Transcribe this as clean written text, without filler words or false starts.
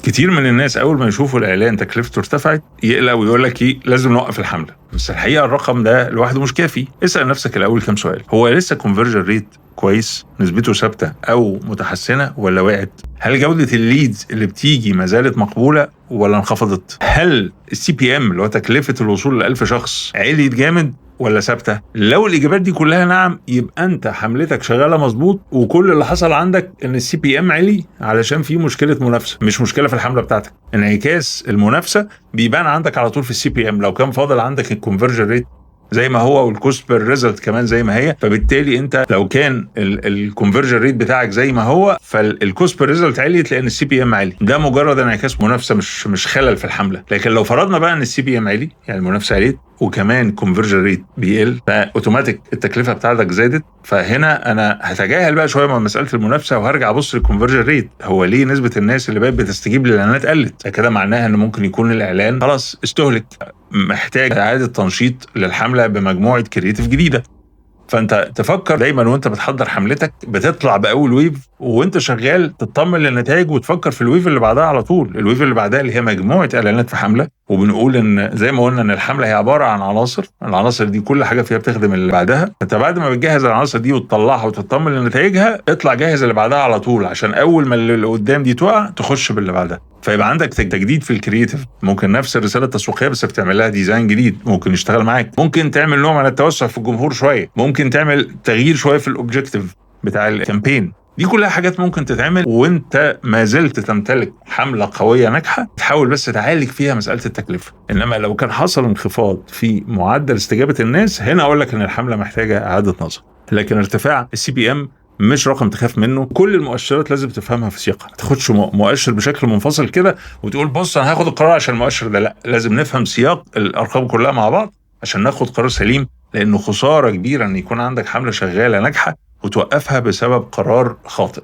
كتير من الناس اول ما يشوفوا الاعلان تكلفته ارتفعت يقلق ويقول لك ايه، لازم نوقف الحمله. بس الحقيقة الرقم ده لوحده مش كافي. اسال نفسك الاول كام سؤال: هو لسه conversion rate كويس، نسبته ثابتة او متحسنه ولا وقعت؟ هل جوده ال leads اللي بتيجي ما زالت مقبولة ولا انخفضت؟ هل ال CPM اللي هو تكلفة الوصول ل 1000 شخص عليت جامد ولا ثابته؟ لو الاجابات دي كلها نعم، يبقى انت حملتك شغالة مظبوط، وكل اللي حصل عندك ان ال CPM علي علشان في مشكلة منافسه، مش مشكلة في الحملة بتاعتك. انعكاس المنافسة بيبان عندك على طول في ال CPM. لو كان فاضل عندك ال conversion rate زي ما هو وال cost per result كمان زي ما هي، فبالتالي انت لو كان ال conversion rate بتاعك زي ما هو، فال cost per result عليت لان ال CPM عالي. ده مجرد انعكاس منافسه، مش خلل في الحمله. لكن لو فرضنا بقى ان ال CPM عالي، يعني المنافسة عليت، وكمان conversion rate بيقل، فاوتوماتيك التكلفة بتاعتك زادت. فهنا انا هتجاهل بقى شوية من مسالة المنافسة وهرجع ابص لل conversion rate. هو ليه نسبه الناس اللي بقت بتستجيب للاعلانات قلت؟ كده معناها ان ممكن يكون الاعلان خلاص استهلك، محتاج اعاده تنشيط للحملة بمجموعه creative جديده. فانت تفكر دايما وانت بتحضر حملتك، بتطلع باول wave وانت شغال تطمن للنتائج وتفكر في ال wave اللي بعدها على طول. ال wave اللي بعدها اللي هي مجموعة اعلانات في حمله. وبنقول ان زي ما قلنا ان الحملة هي عبارة عن عناصر، العناصر دي كل حاجة فيها بتخدم اللي بعدها. انت بعد ما بتجهز العناصر دي وتطلعها وتطمن لنتائجها، اطلع جهز اللي بعدها على طول، عشان اول ما اللي قدام دي تقع تخش باللي بعدها. فيبقى عندك تجديد في ال creative، ممكن نفس الرسالة التسويقية بس بتعمل لها design جديد ممكن يشتغل معاك، ممكن تعمل نوع من التوسع في الجمهور شويه، ممكن تعمل تغيير شوية في ال objective بتاع ال campaign. دي كلها حاجات ممكن تتعمل وانت ما زلت تمتلك حمله قوية ناجحه، تحاول بس تعالج فيها مسالة التكلفه. انما لو كان حصل انخفاض في معدل استجابة الناس، هنا اقول لك ان الحملة محتاجه اعاده نظر. لكن ارتفاع ال CPM مش رقم تخاف منه. كل المؤشرات لازم تفهمها في سياقها، ما تاخدش مؤشر بشكل منفصل كده وتقول بص انا هاخد القرار عشان المؤشر ده. لا، لازم نفهم سياق الارقام كلها مع بعض عشان ناخد قرار سليم، لانه خسارة كبيرة ان يكون عندك حمله شغالة ناجحة وتوقفها بسبب قرار خاطئ.